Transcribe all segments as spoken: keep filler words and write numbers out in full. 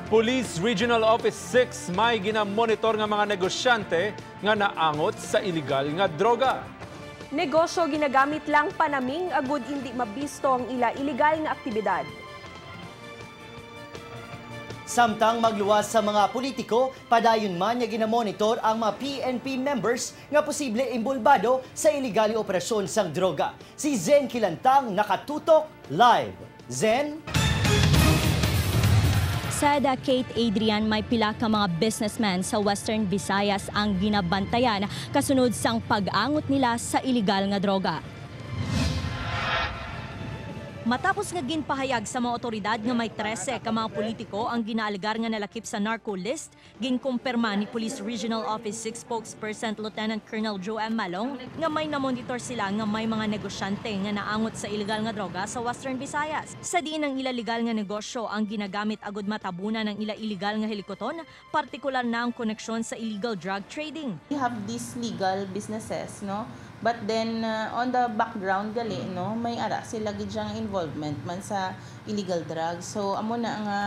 Police Regional Office six may ginamonitor nga mga negosyante nga naangot sa iligal nga droga. Negosyo ginagamit lang panaming agud indi mabisto ang ila iligal nga aktibidad. Samtang magluwas sa mga politiko, padayon man nga ginamonitor ang mga P N P members nga posible inbolbado sa iligal nga operasyon sang droga. Si Zen Kilantang nakatutok live. Zen? Said Kate Adrian, may pila ka mga businessmen sa Western Visayas ang ginabantayan kasunod sang pag-angot nila sa iligal nga droga. Matapos nga ginpahayag sa mga otoridad nga may trese ka mga politiko ang ginaalegar nga nalakip sa narco list, ginkumpirma ni Police Regional Office six Spokesperson Lieutenant Colonel Joe M. Malong nga may namonitor sila nga may mga negosyante nga naangot sa iligal nga droga sa Western Visayas, sa diin ang ila legal nga negosyo ang ginagamit agud matabunan ang ila iligal nga hilikuton, partikular na ang koneksyon sa illegal drug trading. We have these legal businesses, no? But then, uh, on the background gali, no, may ara sila gid siyang involvement man sa illegal drugs. So, amo na nga,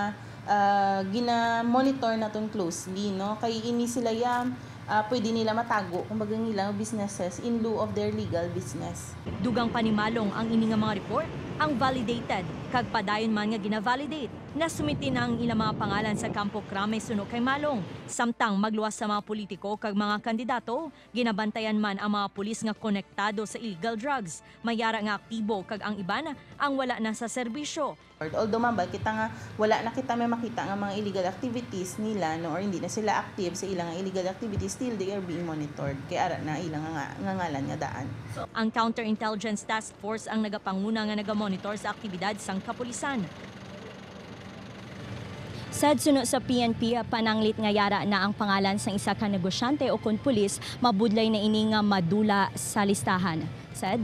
uh, gina-monitor naton closely, no? Kay ini sila ya, uh, pwede nila matago, kumbaga, ang ilang businesses in lieu of their legal business. Dugang pa ni Malong ang ini nga mga report ang validated, kag padayon man nga gina-validate. Nasumiti na ang ilang mga pangalan sa kampo krame suno kay Malong. Samtang magluwas sa mga politiko kag mga kandidato, ginabantayan man ang mga pulis nga konektado sa illegal drugs. May ara nga aktibo kag ang iban ang wala na sa serbisyo. Although, ma'am, ba, kita nga wala na kita may makita nga mga illegal activities nila, no, or hindi na sila active sa ilang illegal activities, still they are being monitored. Kay ara na ilang nga, nga ngalan nga daan. Ang Counterintelligence Task Force ang nagapanguna nga nagamonitor sa aktibidad sang kapulisan. Said suno sa P N P, pananglit nga yara na ang pangalan sang isa ka negosyante o kon pulis, mabudlay na ini nga madula sa listahan. Said.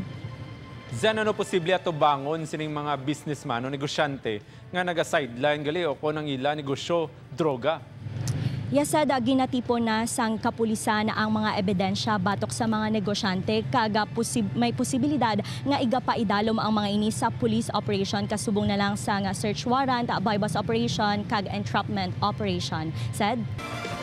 Zen, ano posible atubangon sining mga businessman o negosyante nga naga-sideline gali o kon ang ila negosyo droga? Yasada, ginatipon na sang kapulisan ang mga ebidensya batok sa mga negosyante kag, ah, posib-, may posibilidad nga igapaidalom ang mga ini sa police operation kasubong na lang sang search warrant, buy-bust operation kag entrapment operation. Said.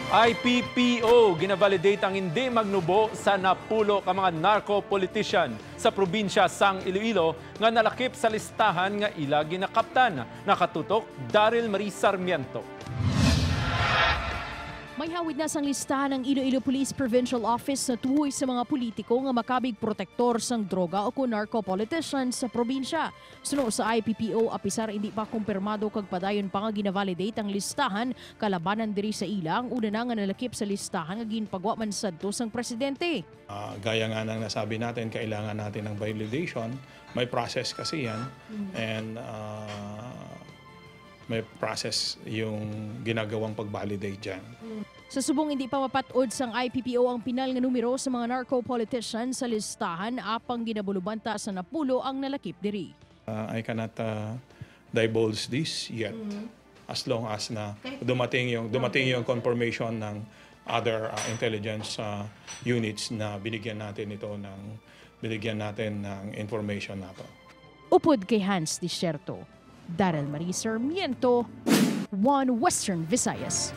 I P P O ginavalidate ang hindi magnubo sa napulo ka mga narco politician sa probinsya sang Iloilo nga nalakip sa listahan nga ila ginakaptan. Nakatutok, Daryl Marie Sarmiento. May hawid na sang listahan ang Iloilo Police Provincial Office natuhoy sa mga politiko nga makabig protektor sang droga o kon narco politician sa probinsya. Suno sa I P P O, apisar indi pa kumpirmado kag padayon pa nga ginavalidate ang listahan, kalabanan diri sa ila ang una na nga nalakip sa listahan nga ginpagwa man sadto sang presidente. Ah, gaya nga ng nasabi natin, kailangan natin ng validation. May process kasi yan. And, ah, may process yung ginagawang pag-validate dyan. Sa subong hindi pa mapat-od sang I P P O ang pinal nga numero sa mga narco politician sa listahan, apang ginabulubanta sa napulo ang nalakip diri. Ah, I cannot, ah, divulge this yet. As long as na dumating yung, dumating yung confirmation ng other, ah, intelligence, ah, units na binigyan natin ito ng, binigyan natin ng information nato. Upod kay Hans Desierto, Daryl Marie Sarmiento, One Western Visayas.